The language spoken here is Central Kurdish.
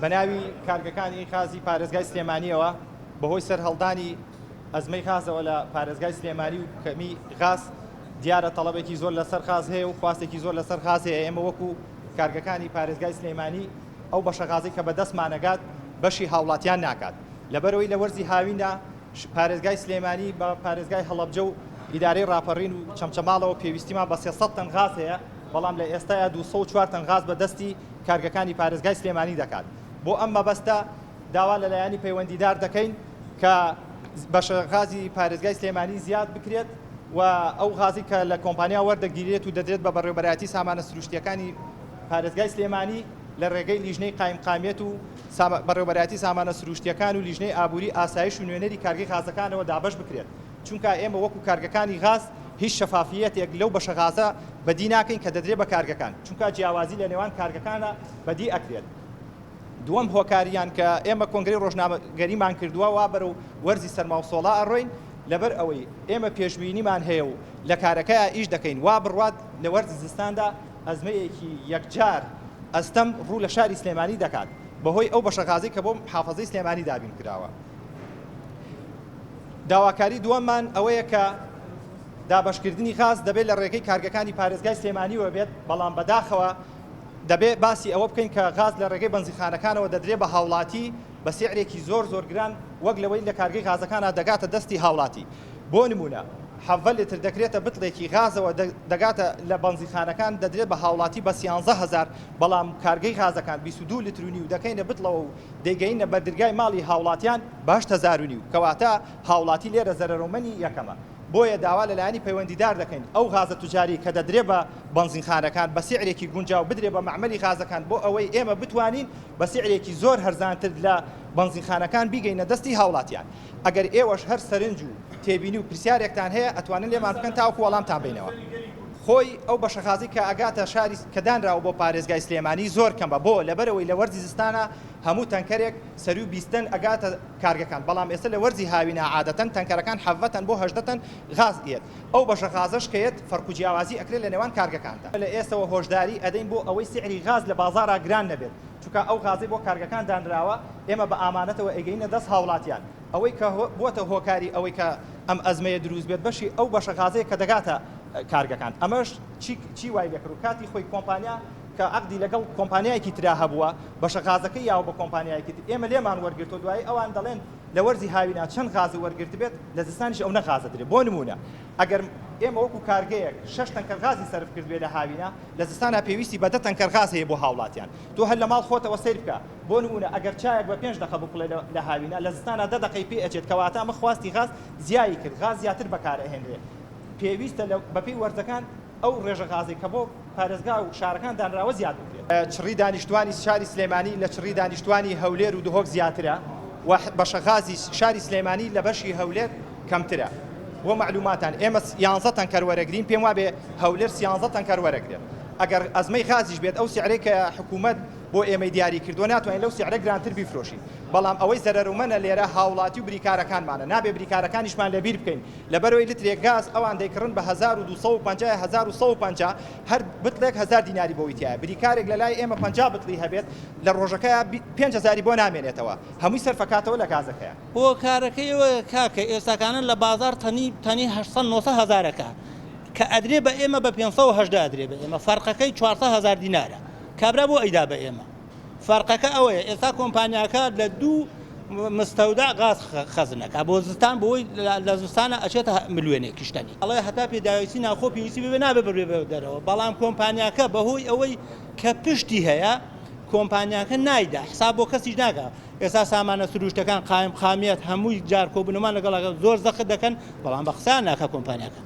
بە ناوی کارگەکانی غازی پارێزگای سلێمانیەوە بەهۆی سەرهەڵدانی ئەزمەی غازەوە لە پارێزگای سلێمانی و کەمی غاز دیارە تەڵەبێکی زۆر لەسەر غاز هەیە و خواستێکی زۆر لەسەر غاز هەیە ئێمە وەکو کارگەکانی پارێزگای سلێمانی ئەو بەشە غازەی کە بەدەستمانەگات بەشی هاوڵاتیان ناکات لەبەرئەوەی لە وەرزی هاویندا پارێزگای سلێمانی بە پارێزگای هەڵەبجە و ئیدارەی ڕاپەڕین و چەمچەماڵەوە پێویستیمان بە 300 تەن غاز هەیە بەڵام لە ئێستایا 204 تەن غاز بە دەستی کارگەکانی پارێزگای سلێمانی دەکات بۆ ئەم مەبەستە داوا لە لایەنی پەیوەندیدار دەکەین کە بەشە غازی پارێزگای سلێمانی زیاد بکرێت و ئەو غازی کە لە کۆمپانیا وەردەگیرێت و دەدرێت بە بەڕێوەبەرایەتی سامانە سروشتییەکانی پارێزگای سلێمانی لە ڕێگەی لیژنەی قایمقامیەت و بەڕێوەبەرایەتی سامانە سروشتییەکان و لیژنەی ئابووری ئاسایش و نوێنەری کارگەی غازەکانەوە دابەش بکرێت چونکا ئێمە وەکو کارگەکانی غاز هیچ شەفافیەتێک لەو بەشە غازە بەدی ناکەین کە دەدرێت بە کارگەکان چونکا جیاوازی لە نێوان کارگەکانە بەدی ئەکرێت. دووەم هۆکاریان کە ئێمە کۆنگرەی ڕۆژنامەگەریمان کردووە وا بەرەو وەرزی سەرماوسۆڵا ئەڕۆین لەبەر ئەوەی ئێمە پێشبینیمان هەیە و لە کارەکەیا ئیش دەکەین وا بڕوات لە وەرزی زستاندا ئەزمەیەکی یەکجار ئەستەم ڕوو لە شاری سلێمانی دەکات بەهۆی ئەو بەشە غازەی کە بۆ محافەزەی سلێمانی دابین کراوە. داواکاری دووەممان ئەوەیە کە دابەشکردنی غاز دەبێت لە ڕێگەی کارگەکانی پارێزگای سلێمانیوە بێت، بەڵام بەداخەوە دەبێت باسی ئەوە بکەین کە غاز لە ڕێگەی بەنزینخانەکانەوە دەدرێت بە هاوڵاتی بە سعرێکی زۆر زۆر گران وەک لەوەی لە کارگەی غازەکانا دەگاتە دەستی هاوڵاتی بۆ نمونە حەڤە لتر دەکرێتە بتڵێکی غازەوە دەگاتە لە بەنزینخانەکان دەدرێت بە هاوڵاتی بە 13 هەزار بەڵام کارگەی غازەکان 22 لتر و نیو دەکەینە بتڵەوە و دەیگەینە بەردرگای ماڵی هاوڵاتیان بە 8 هەزار و نیو کەواتە هاوڵاتی لێرە زەرەرۆمەنی یەکەمە. بۆیە داوا لە لایەنی پەیوەندیدار دەکەین ئەو غازە توجاری کە دەدرێ بە بەنزینخانەکان بە سعرێکی گونجاو بدرێ بە مەعمەلی غازەکان بۆ ئەوەی ئێمە بتوانین بە سعرێکی زۆر هەرزانتر لە بەنزینخانەکان بیگەینە دەستی هاوڵاتیان. ئەگەر ئێوەش هەر سەرنج و تێبینی و پرسیارێکتان هەیە ئەتوانن لێمان بکەن تاوەکو وەڵامتان بەینەوە. خۆی ئەو بەشە غازەی کە ئەگاتە شاری کە دانراوە بۆ پارێزگای سلێمانی زۆر کەمە بۆ؟ لەبەرئەوەی لە وەرزی زستانا هەموو تەنکەرێک سەروی 20 تەن ئەگاتە کارگەکان بەڵام ئێستا لە وەرزی هاوینا عادەتەن تەنکەرەکان 17 تەن بۆ 18 تەن غاز ئیەت ئەو بەشە غازەش کە یەت فەرق و جیاوازی ئەکرێت لە نێوان کارگەکاندا. لە ئێستەوە هۆشداری ئەدەین بۆ ئەوەی سعری غاز لە بازاڕا گران نەبێت چونکا ئەو غازەی بۆ کارگەکان دانراوە ئێمە بە ئامانەتەوە ئەیگەینە دەست هاوڵاتیان ئەوەی کە بووەتە هۆکاری ئەوەی کە ئەم ئەزمەیە دروست بێت بەشی ئەو بەشە غازەیە کە دەگاتە کارگەکان ئەمەش چی چی وای لێکرد کاتی خۆی کۆمپانیا کە عەقدی لەگەڵ کۆمپانیایەکی ترا هەبووە بەشە غازەکەی یاوە بە کۆمپانیایەکی تر ئێمە لێمان وەرگرتووە دوایی ئەوان دەڵێن لە وەرزی هاوینا چەند غازت وەرگرتبێت لە زستانیش ئەونە غازە درێ بۆ نموونە ئەگەر ئێمە وەکو کارگەیەک شەش تەنکەر غازی سەرف کردبێ لە هاوینا لە زستانا پێویستی بە دە تەنکەر غاز هەیە بۆ هاوڵاتیان تۆ هەر لە ماڵ خۆتەوە سەیر بکە بۆ نموونە ئەگەر چایەک بە پێنج دەقە بکوڵێ لە هاوینا لە زستانا دە دەقەی پێ ئەچێت کەواتە ئەمە خواستی غاز زیایی کرد غاز زیاتر بەکار ئەهێنرێ پێویستە لە بەپێی وەرزەکان ئەو ڕێژە غازەی کە بۆ پارێزگا و شارەکان دانراوە زیاد بکرێت. چڕی دانیشتوانی شاری سلێمانی لە چڕی دانیشتوانی هەولێر و دهۆک زیاترە و بەشە غازی شاری سلێمانی لە بەشی هەولێر کەمترە. بۆ مەعلوماتان ئێمە یانزە تەنکەر وەرەگرین، پێم وابێ هەولێر سیانزە تەنکەر وەرەگرێت. ئەگەر ئەزمەی غازیش بێت ئەو سعرەی کە حکوومەت بۆ ئێمەی دیاری کردووە ناتوانین لەو سعرە گرانتر بیفرۆشین. بەڵام ئەوەی زەرەرومەنە لێرە هاوڵاتی و بریکارەکانمانە، نابێ بریکارەکانیشمان لەبیر بکەین. لەبەرئەوەی لترێک گاز ئەوان دەیکڕن بە 1250 یا 1150 هەر بتڵێک هەزار دیناری بۆی تیایە بریکارێک لەلای ئێمە 50 بتڵی هەبێت لە ڕۆژەکەیا 5000ی بۆ نامێنێتەوە هەمووی سەرفەکاتەوە لە گازەکەیا. هۆکارەکەی ئەوەیە کاکە ئێستاکانە لە بازاڕ تەنی تەنی 800 900 هەزارەکە کە ئەدرێ بە ئێمە بە 518 ئەدرێ بە ئێمە فەرقەکەی 400 هەزار دینارە کابرا بۆ ئەیدا بە ئێمە فەرقەکە ئەوەیە ئێستا کۆمپانیاکە لە دوو مستەودع غاز خەزنەکە بۆ زستان بۆی لە زستانە ئەچێتە ملیۆنێکیش تەنی ئەڵێ هەتا پێداویستی ناوخۆ پێویستی بێ نابێ بڕێ بە دەرەوە بەڵام کۆمپانیاکە بەهۆی ئەوەی کە پشتی هەیە کۆمپانیاکە نایدا حساب بۆ کەسیش ناکا ئێستا سامانە سروشتەکان قایم قامیەت هەمووی جار کۆبوونەوەمان لەگەڵ زۆر زەخت دەکەن بەڵام بە قسەیان ناکا کۆمپانیاکە.